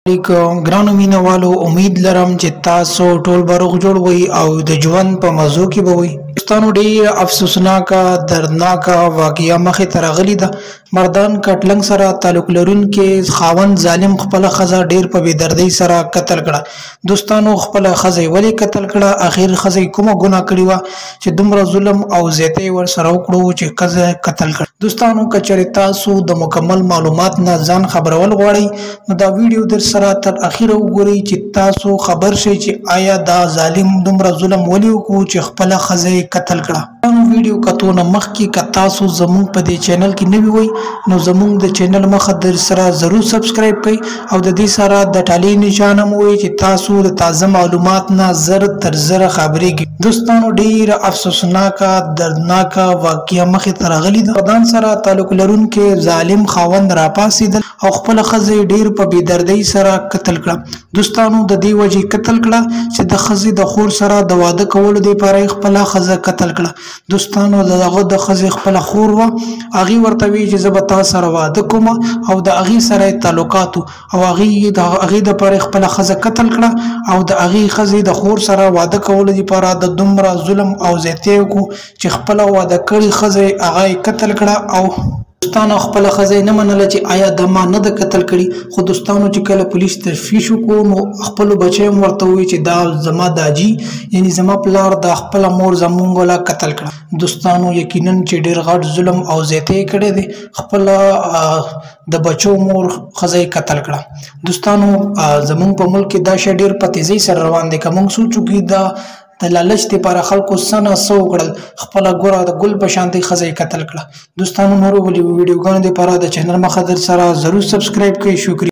علیکم ګرانو مینوالو، امید لرم چې تاسو ټول به روغ جوړ وئ او د ژوند په مزو کې به وئ. دوستانو، ډېره افسوسناکه دردناکه واقعه مخې ته راغلې ده. مردان کټلنګ سره تعلق لرونکي خاوند ظالم خپله ښځه ډېر په بېدردۍ سره قتل کړه. دوستانو، خپله ښځه یې ولې قتل کړه؟ اخر ښځه یې کومه ګناه کړې وه چې دومره ظلم او زیاتی یې ورسره وکړو چې ښځه یې قتل کړه؟ دوستانو، که چېرې تاسو د مکمل معلومات نه ځان خبرول غواړئ نو دا ویډیو در سره تر اخیره وګورئ چې تاسو خبر شئ چې آیا دا ظالم دومره ظلم ولې وکړو چې خپله ښځه یې قتل کړه. ویډیو کتو نه مخکې که تاسو زموږ په دې چینل کې نوي وئ نو زموږ د چینل مخه در سره ضرور سبسکرایب کړئ او د دې سره د ټالې نشان هم ووایئ چې تاسو د تازه معلومات نه زر تر زره خبرېږئ. دوستانو، ډېره افسوسناکه دردناکه واقعه مخې ته راغلې ده. مردان سره تعلق لرونکی ظالم خاوند راپاڅېدل او خپله ښځه یې ډېر په بېدردۍ سره قتل کړه. دوستانو، د دې وجې قتل کړه چې د ښځې د خور سره د واده کولو دپاره یې خپله ښځه قتل کړه. دوستانو، د هغه د ښځې خپله خور وه، هغې ورته وی چې زه به تا سره واده کوم او د هغې سره یې تعلقات وو او هغې د هغې دپاره خپله ښځه قتل کړه او د هغې ښځې د خور سره واده کولو دپاره د دومره ظلم او زیاتی وکړو چې خپله واده کړې ښځه یې هغه یې قتل کړه. او دوستانو، خپله ښځه یې نه منله چې آیا دا ما نه ده قتل کړي. خو دوستانو، چې کله پولیس تفتیش وکړو نو خپلو بچیو هم ورته وویل چې دا زما داجي یعنی زما پلار دا خپله مور زمونږ ولا قتل کړه. دوستانو، یقینا چې ډېر غټ ظلم او زیاتی یې کړی دی، خپله د بچو مور ښځه یې قتل کړه. دوستانو، زمونږ په ملک کې دا شی ډېر په تیزۍ سره روان دی. که موږ سوچ وکړو دا د لالچ دپاره خلکو څه نه څه وکړل، خپله ګوره د ګل په شانتې ښځه یې قتل کړه. دوستانو، نورو ویډیوګانو دپاره د چینل مخه در سره ضرور سبسکرایب کړئ. شکریه.